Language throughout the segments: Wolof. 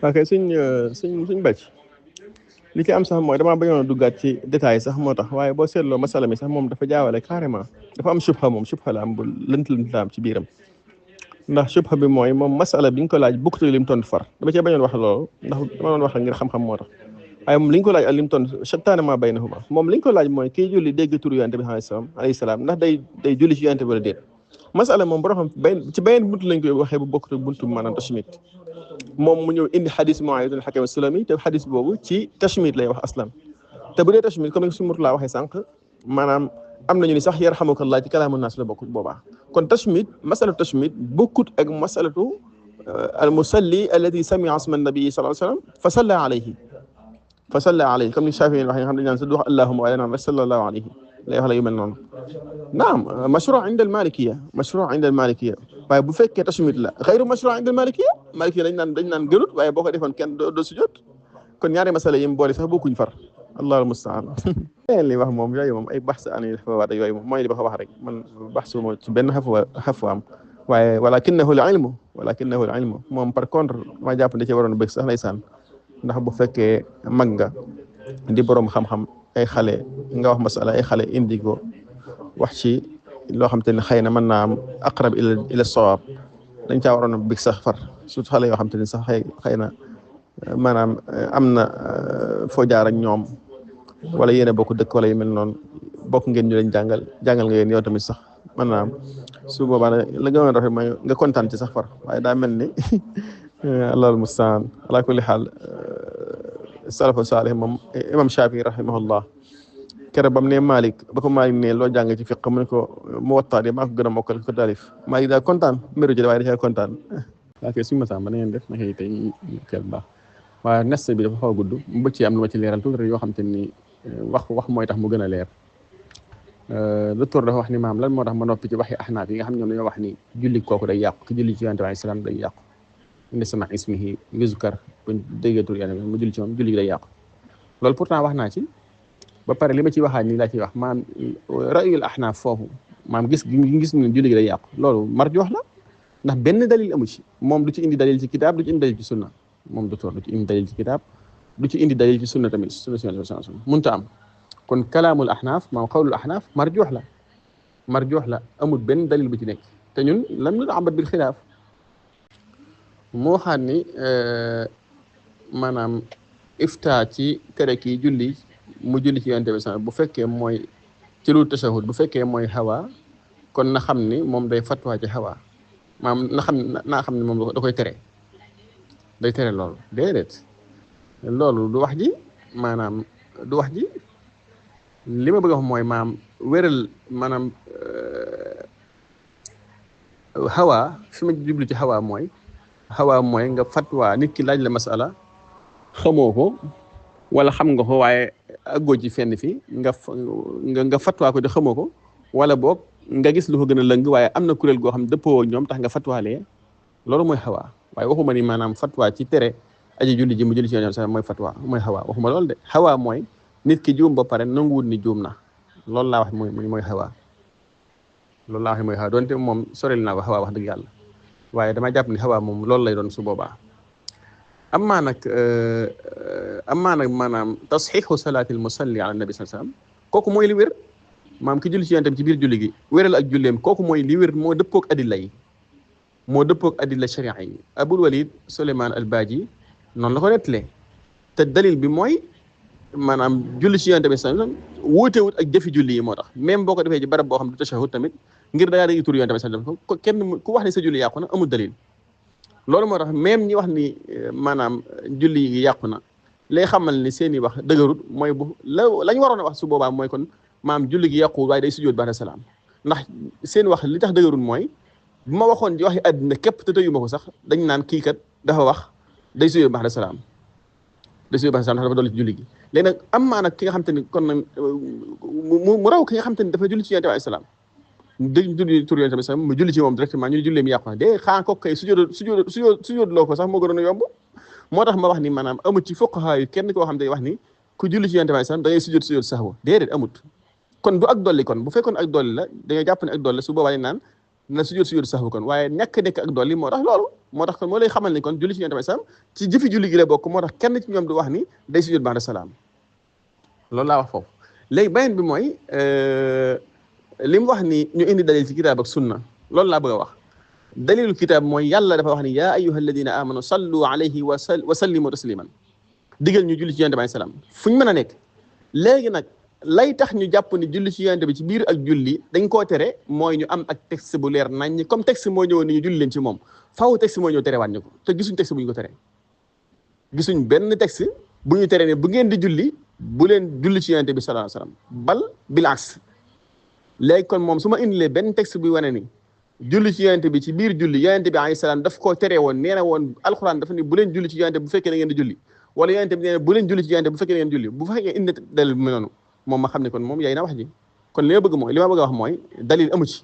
ok suñ bàcc li ci am sax mooy damaa bañoon a duggaat ci détails sax moo tax waaye boo seetloo masala mi sax moom dafa jaawale carrément dafa am subha moom subha la am bu lënt la am ci biiram ndax subha bi mooy moom masala bi nga ko laaj bokkut ak lim tontu far dama cee bañoon wax loolu ndax dama doon wax ngir xam-xam moo tax waaye moom li ñu ko laaj ak lim tontu shattaana maa baynahuma moom li ñu ko laaj mooy kiy julli dégg turu yonent bi alayhi salaam ndax day julli ci yonent bi wala déet masala moom boo xam ci beneen buntu lañ koy waxee bu bokkut ak buntu maanaam tashmit moom mu ñëw indi xadis Muawiya ibn Hakim as-Sulami te xadis boobu ci tashmit lay wax aslan te bu dee tashmit comme ni suñu laa waxee sànq maanaam am nañu ni sax yarhamukallah ci kalaamu naas la bokkut boobaa kon tashmit masalatu tashmit bokkut ak masalatu al musalli alladi sami'a isma nabi sallallahu alayhi wa sallam fa salla alayhi comme ni Shafi'i wax nga xam ne ñaan sa du wax allahumma waaye naan rek sallallahu alayhi lay wax la yu mel noonu naam mashru' inda al malikiya mashru' inda al malikiya waaye bu fekkee tashmit la xayru mashru' inda al malikiya malikiya dañ naan gënut waaye boo ko defoon kenn doo sujjóot kon ñaari masala yi mu boole sax bokkuñ far allahul musta'an li wax moom yooyu moom ay baxs ani xafawaat yooyu moom mooy li ba ko wax rek man baxsu mo ci benn xafwaam waaye walakinahu al ilmu moom par contre ma jàpp ne ci waroon bëgg sax ndeysaan ndax bu fekkee mag nga di borom xam-xam ay xale nga wax masala ay xale indi ko wax ci loo xam te ne xëy na mën naa am aqrab ila sawaab dañ caa waroon a bëgg sax far surtout xale yoo xam te ne sax xëy na maanaam am na foo jaar ak ñoom wala yéen a bokk dëkk wala yu mel noonu bokk ngeen ñu leen jàngal nga yéen yow tamit sax mën naa am su boobaa la gën a rafet mooy nga kontaan ci sax far waaye daa mel ni allahul mustaan ala kulli xaal salafu saalih moom imam Shaafi rahimahullah keroog ba mu ne Malick ba ko Malick ne loo jàng ci fiq mu ne ko Muwatta de maa ko gën a mokkal ko taalif Malick daal kontaan mbiru ji waaye da cee kontaan. ok suñu masamba na ngeen def naka yi tey kër baax waaye nes bi dafa xaw a gudd mu bëgg ci am lu ma ci leeral tuuti rek yoo xam te ni wax mooy tax mu gën a leer docteur dafa wax ni maam lan moo tax ma noppi ci waxi ahnaaf yi nga xam ñoom dañoo wax ni julli kooku day yàqu ki julli ci yonent bi alayhi salaam day yàqu indi sama ismihi yuzkar buñ déggee tur yàlla mu julli ci moom julli day yàqu loolu pourtant wax naa ci ba pare li ma ciy waxaat nii laa ciy wax maam ra'yul ahnaaf foofu maam gis ni julli gi day yàqu loolu marjuux la ndax benn dalil amu ci moom du ci indi dalil ci kitaab du ci indi dalil ci sunna moom docteur du ci indi dalil ci kitaab du ci indi dalil ci sunna tamit sunna si mënta am kon kalaamul ahnaaf maam xawlul ahnaaf marjuux la amul benn dalil bu ci nekk te ñun lam nu abad bil xilaaf moo xam ni maanaam ifta ci tere kii julli mu julli ci yonent bi bu fekkee mooy ci lu tashahud bu fekkee mooy hawa kon na xam ni moom day fatwa ci hawa maam naa xam ne moom da koy tere day tere loolu déedéet loolu du wax ji maanaam du wax ji li ma bëgg a wax mooy maam wéral maanaam hawa fi ma jublu ci hawa mooy nga fatwa nit ki laaj la masala xamoo ko wala xam nga ko waaye àggoo ci fenn fi nga fatwa ko di xamoo ko wala boog nga gis lu ko gën a lëng waaye am na kuréel goo xam dëppoo ñoom tax nga fatwaalee loolu mooy xawa waaye waxuma ni maanaam fatwa ci tere aji julli ji mu julli ci yoon sax mooy fatwa mooy xawa waxuma loolu de xawa mooy nit ki juum ba pare nanguwul ni juum na loolu laa wax mooy xawa loolu laa wax mooy xawa donte moom sorel naa ko xawa wax dëgg yàlla waaye dama jàpp ni xawa moom loolu lay doon su boobaa amaa nag maanaam tasxiixu salaatil musalli ala nabi sallallahu alayhi wasallam kooku mooy li wér maam ki julli ci yonent bi ci biir julli gi wéral ak julleem kooku mooy li wér moo dëppook adilla yi moo dëppook adilla sharia yi Abul Walid Suleymaan al Baaji noonu la ko nettalee te dalil bi mooy maanaam julli ci yonent bi sallallahu alayhi wasallam wuutewut ak jëfi julli yi moo tax même boo ko defee ci barab boo xam ne du tashahhud tamit ngir da ngaa dégg tur yonent bi sallallahu alayhi wasallam kenn ku wax ne sa julli yàqu na amul dalil loolu moo tax même ñi wax ni maanaam julli yi yàqu na lay xamal ni seen i wax dëgërut mooy bu lañ waroon a wax su boobaa mooy kon maam julli gi yàquwul waaye day sujjóot ba'da salaam ndax seen wax li tax dëgërut mooy bu ma waxoon di waxi àddina képp te tëyu ma ko sax dañ naan kii kat dafa wax day sujjóot ba'da salaam ndax dafa dolli ci julli gi léegi nag am maa nag ki nga xam te ni kon nag mu raw ki nga xam te ni dafa julli ci yonent bi alayhi salaam dégg julli tur yonent bi sax mu julli ci moom directement ñu jullee mi yàqu na de xanaa kooku kay sujjóot loo ko sax moo gënoon a yomb moo tax ma wax ni maanaam amut ci fuqaha yi kenn koo xam te wax ni ku julli ci yonent bi sax da ngay sujjóot sahwa déedéet amut kon du ak dolli kon bu fekkoon ak dolli la da ngay jàpp ne ak dolli su boobaa naan na sujjóot sahwu kon waaye ñàkk nekk ak dolli moo tax loolu moo tax kon moo lay xamal ni kon julli ci yonent bi salaam ci jëfi julli gi la bokk moo tax kenn ci ñoom du wax ni day sujjóot ba'da salaam loolu laa wax foofu léegi beneen bi mooy li mu wax ni ñu indi dalil ci kitaab ak sunna loolu laa bëgg a wax dalilul kitaab mooy yàlla dafa wax ni yaa ayyuha alladina amanu sallu alayhi wa sallimu tasliman digal ñu julli ci yonent bi salaam fu ñu mën a nekk léegi nag lay tax ñu jàpp ni julli ci yonent bi ci biir ak julli dañ koo tere mooy ñu am ak texte bu leer nañ comme texte moo ñëwoon ni ñu julli leen ci moom faaw texte moo ñëw terewaat ñu ko te gisuñ texte bu ñu ko tere gisuñ benn texte bu ñu tere ne bu ngeen di julli bu leen julli ci yonent bi sallallahu alayhi wasallam bal bilaas léegi kon moom su ma indilee benn texte buy wane ni julli ci yonent bi ci biir julli yonent bi alayhi salaam daf koo tere woon nee na woon alxuraan dafa ni bu leen julli ci yonent bu fekkee da ngeen di julli wala yonent bi nee na bu leen julli ci yonent bu fekkee da ngeen di julli bu fekkee indi dalil bu mel noonu moom ma xam ne kon moom yaay na wax ji kon li ma bëgg mooy li ma bëgg a wax mooy dalil amu ci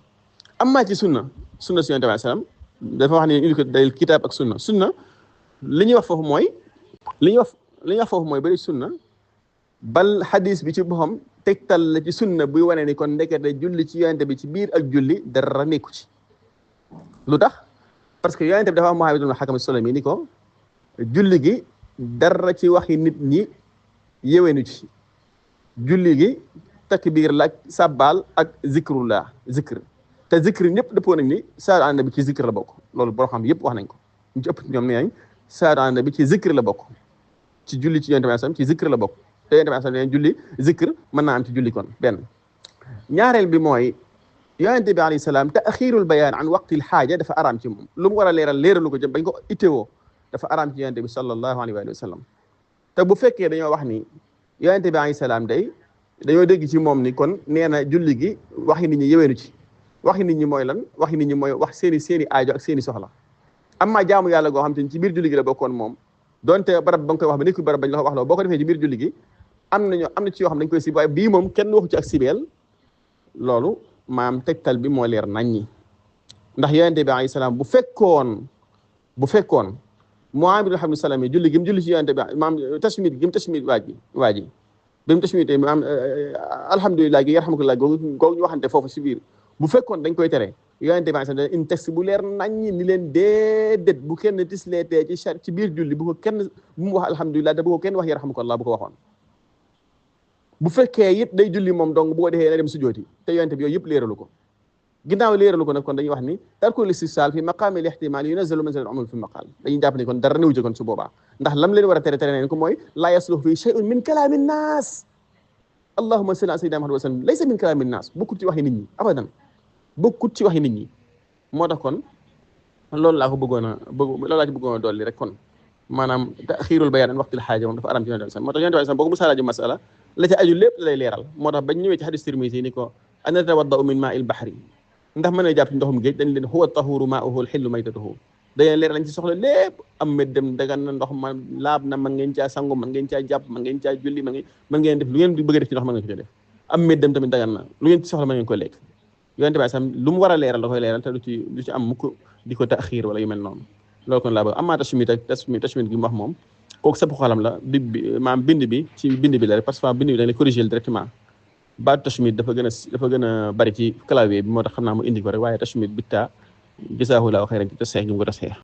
amma ci sunna si yonent bi alayhi salaam dafa wax ne indi ko dalil kitaab ak sunna li ñuy wax foofu mooy li ñuy wax foofu mooy bari sunna bal xadis bi ci boppam tegtal la ci sunna buy wane ni kon ndekete julli ci yonent bi ci biir ak julli dara nekku ci lu tax parce que yonent bi dafa am Muhammad ibn Hakam Sulami ni ko julli gi dara ci waxi nit ñi yéwénu ci julli gi takbiir la ak sabbal ak zikr te zikr ñëpp dëppoo nañ ni saar ànd bi ci zikr la bokk loolu boo xam yëpp wax nañ ko ñu ci ëpp ñoom nee nañ saar ànd bi ci zikr la bokk ci julli ci yonent bi sallam ci zikr la bokk te yonent bi sallam julli zikr mën naa am ci julli kon benn ñaareel bi mooy yonent bi alayhi salaam taxiirul bayaan an waqtil xaaja dafa araam ci moom lu mu war a leeralu ko jëm bañ ko itteewoo dafa araam ci yonent bi sallallahu alayhi wa sallam te bu fekkee dañoo wax ni yonent bi alayhi salaam day dañoo dégg ci moom ni kon nee na julli gi waxi nit ñi yëweenu ci waxi nit ñi mooy lan waxi nit ñi mooy wax seeni aajo ak seeni soxla amma jaamu yàlla goo xam te ni ci biir julli gi la bokkoon moom donte barab ba nga koy wax ba nekkul barab bañ la wax loo boo ko defee ci biir julli gi am na ci yoo xam dañ koy sib waaye bii moom kenn waxu ci ak sibeel loolu maam tegtal bi moo leer nañ ñi ndax yonent bi alayhi salaam bu fekkoon Muhammad ibn Salam yi julli gi mu julli ci yonent bi maam tashmid gi mu tashmid waa ji bi mu tashmid maam alhamdulilah gi yarhamukallah googu ñu waxante foofu si biir bu fekkoon dañ koy tere yonent bi alayhi salaam in texte bu leer nañ ñi ni leen déedéet bu kenn tisleetee ci biir julli bu mu wax alhamdulilah da bu ko kenn wax yarhamukallah bu ko waxoon bu fekkee it day julli moom donc bu ko defee na dem sujooti te yonent bi yooyu yëpp leeralu ko ginnaaw leeralu ko nag kon dañuy wax ni tarkul istisal fi maqaami al-ihtimal yunazzalu manzila al-umum fi maqal dañuy jàpp ni kon dara newu ci kon su boobaa ndax lam leen war a tere neen ko mooy laa yasluhu fi shay'un min kalaami nnaas allahumma salli ala sayyidina Muhammad wa sallam laysa min kalaami nnaas bokkut ci waxi nit ñi abadan bokkut ci waxi nit ñi moo tax kon loolu laa ci bëggoon a dolli rek kon maanaam taxiirul bayaan an waqtil xaaja moom dafa aram ci yonent bi moo tax yonent bi boo ko musaalaaju masala la ca aju lépp lay leeral moo tax bañ ñëwee ci xadis Tirmisi ni ko ana tawaddau min maa il bahri ndax mën na jàpp ci ndoxum géej dañ leen huwa tahuru maa'uhu al-hillu maytatuhu dañ leeral lañ ci soxla lépp am meddem dagan na ndox ma laab na mën ngeen caa sangu mën ngeen caa jàpp mën ngeen caa julli mën ngeen def lu ngeen bëgg a def ci ndox mën ngeen ko def am meddem tamit dagan na lu ngeen ci soxla mën ngeen ko lekk yonent bi sam lu mu war a leeral da koy leeral te du ci am mukk di ko taxiir wala yu mel noonu loolu kon laa bëgg amaa tashmit gi mu wax moom kooku sabu xalam la maam bind bi ci bind bi la rek parce que bind bi dañ lay corriger directement baatu tashmit dafa gën a bari ci clavier bi moo tax xam naa mu indi ko rek waaye tashmit bitta gisaahu laahu xayran ci tasxeex gi mu ko tasxeex